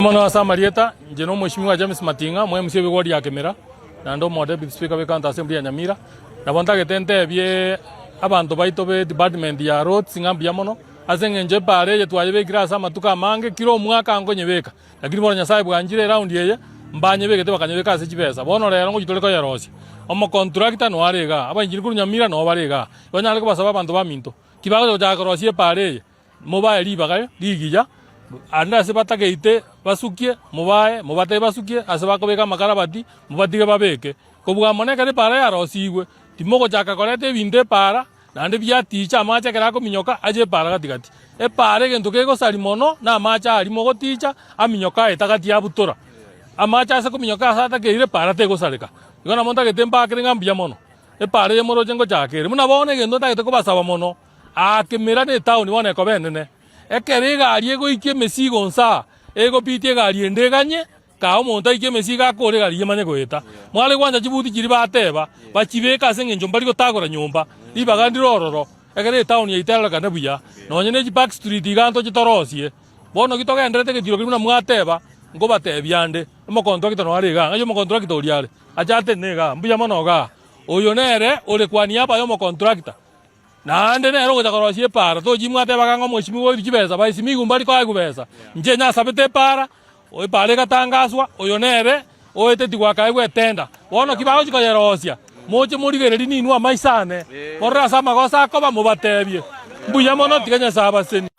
Mono ase amarieta, inche na Omweshimiwa James Mating'a, omo MC o ward ya Kemera, naende omo Deputy Speaker bwe County Assembly ya Nyamira. Nabo ntagete ntebie abanto baito be department ya roads ng'a mbuya mono, ase eng'encho epaara eye twayebekire ase amatuko amange, kera omwaka nkonyebeka. Lakini bono Nyasaye bwanchire eround eye, mbanyebegete bakanyebeka ase chibesa. Bono rero ngochia tore koyerosia. Omocontractor noo are igaa, abaengineer korwa Nyamira noo bare igaa. Igo nyare kobasaba abanto baminto, ki bagocha gochaka korosia epaara eye, Mobae ribaga rigiya, ande ase batageite basukie, mobae, mobatebie basukie, ase bakobeka amakarabati, mobatige babeke. Kobua mono ekero epaara yarosigwe, timogochaka koreta ebinto epaara, naende biaticha amache ekero akominyoka ache epaara gati gati. Epaara egento kegosaria mono na amache aria mogoticha, aminyoka aye tagati abutora. Amache ase kominyoka ase atakeire epaara tegosareka. Igo nabo ntagete mbakere ng'a mbuya mono. Epaara eye moroche ngochaka ere. Buna bono egento ntagete kobasaba mono. Aa kemera netaoni bono ekoba enene. Ekero egari egoikia emesigo nsa, egopitia egari ende eganye, kaa omonto aikie emesigo akore egari eyio emanye goeta. Mware gwancha chibuti chiria bateba, bachibeke ase eng'encho mbari gotagora nyomba, ribaga ndire ororo, ekero etaoni yaito erorekane buya. Nonye ne chipark street iga ntoche torosie. Bono ki togenderete egetiro keria buna mwateba, nkobatebia ande, omokontrakita noyo are igaa, ng'ai omokontrakita oria are? Ache atenene igaa, mbuya mono igaa. Oyo nere ore kwa niaba ya omokontrakita. Naende nere ogocha korosia epaara, tochia mwatebaga ng'a omwesimigwa oirwe chibesa, baesimigwe mbari koegwa besa. Inche nasabete epaara, epaara egatangaswa, oyo nere oetetigwe akaegwa etenda. Bono ki bagochia koyerosia? Moche morigererie ninwe amaiso ane, morore ase amagoso akoba, mobatebie, Mbuya mono, tiga Nyasae abasenie.